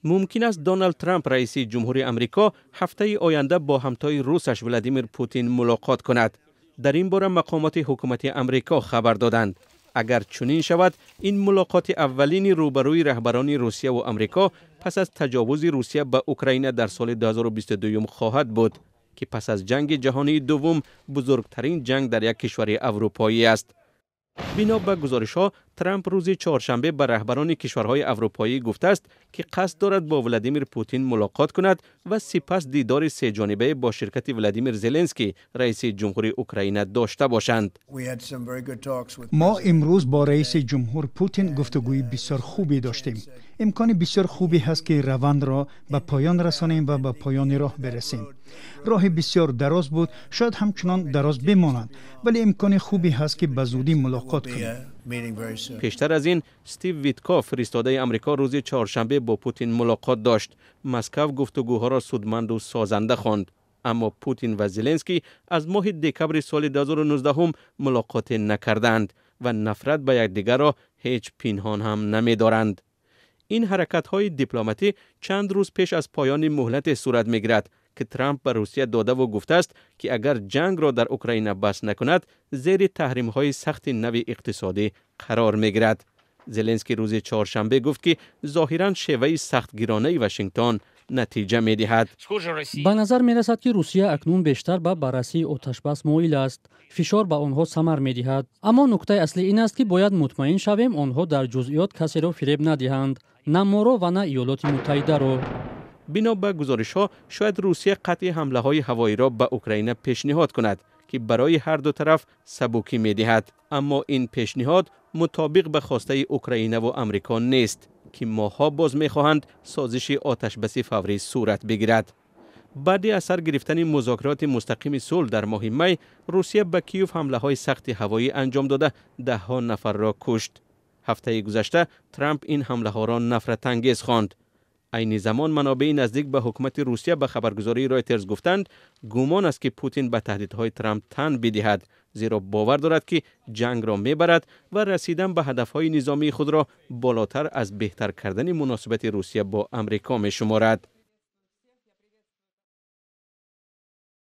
Мумкин аст Доналд Трамп, раиси ҷумҳури Амрико, ҳафтаи оянда бо ҳамтои русаш Владимир Путин мулоқот кунад. Дар ин бора мақомоти ҳукумати Амрико хабар доданд. Агар чунин шавад, ин мулоқоти аввалини рӯбарӯи раҳбарони Русия ва Амрико пас аз таҷовузи Русия ба Украина дар соли 2022 хоҳад буд, ки пас аз ҷанги ҷаҳонии дуввум бузургтарин ҷанг дар як кишвари аврупоӣ аст. Бино ба гузоришҳо, Трамп рӯзи чоршанбе ба раҳбарони кишварҳои аврупоӣ гуфтааст, ки қасд дорад бо Владимир Путин мулоқот кунад ва сипас дидори сеҷонибае бо ширкати Владимир Зеленский, раиси ҷумҳури Украина, дошта бошанд. Мо имрӯз бо раиси ҷумҳур Путин гуфтугӯи бисёр хубе доштем. Имкони бисёр хубе ҳаст, ки равандро ба поён расонем ва ба поёни роҳ бирасем. Роҳи бисёр дароз буд, шояд ҳамчунон дароз бимонад, вале имкони хубе ҳаст, ки ба зудӣ мулоқот кунем. Пештар аз ин Стив Витков, фиристодаи Амрико, рӯзи чоршанбе бо Путин мулоқот дошт. Москав гуфтугӯҳоро судманду созанда хонд, аммо Путин ва Зеленский аз моҳи декабри соли 2019 мулоқоте накардаанд ва нафрат ба якдигарро ҳеҷ пинҳон ҳам намедоранд. Ин ҳаракатҳои дипломатӣ чанд рӯз пеш аз поёни муҳлате сурат мегирад, ки Трамп ба Русия додаву гуфтааст, ки агар ҷангро дар Украина бас накунад, зери таҳримҳои сахти нави иқтисодӣ қарор мегирад. Зеленский рӯзи чоршанбе гуфт, ки зоҳиран шеваи сахтгиронаи Вашингтон натиҷа медиҳад. Ба назар мерасад, ки Русия акнун бештар ба баррасии оташбас моил аст. Фишор ба онҳо самар медиҳад, аммо нуктаи аслӣ ин аст, ки бояд мутмаин шавем, онҳо дар ҷузъиёт касеро фиреб надиҳанд, на моро ва на Иёлоти Муттаҳидаро. Бино ба гузоришҳо, шояд Русия қатъи ҳамлаҳои ҳавоиро ба Украина пешниҳод кунад, ки барои ҳар ду тараф сабукӣ медиҳад, аммо ин пешниҳод мутобиқ ба хостаи Украинаву Амрико нест, ки моҳҳо боз мехоҳанд созиши оташбаси фаврӣ сурат бигирад. Баъди аз сар гирифтани музокироти мустақими сулҳ дар моҳи май, Русия ба Киев ҳамлаҳои сахти ҳавоӣ анҷом дода, даҳҳо нафарро кушт. Ҳафтаи гузашта Трамп ин ҳамлаҳоро нафратангез хонд. Айни замон манобеи наздик ба ҳукумати Русия ба хабаргузории Ройтерс гуфтанд, гумон аст, ки Путин ба таҳдидҳои Трамп тан бидиҳад, зеро бовар дорад, ки ҷангро мебарад ва расидан ба ҳадафҳои низомии худро болотар аз беҳтар кардани муносибати Русия бо Амрико мешуморад.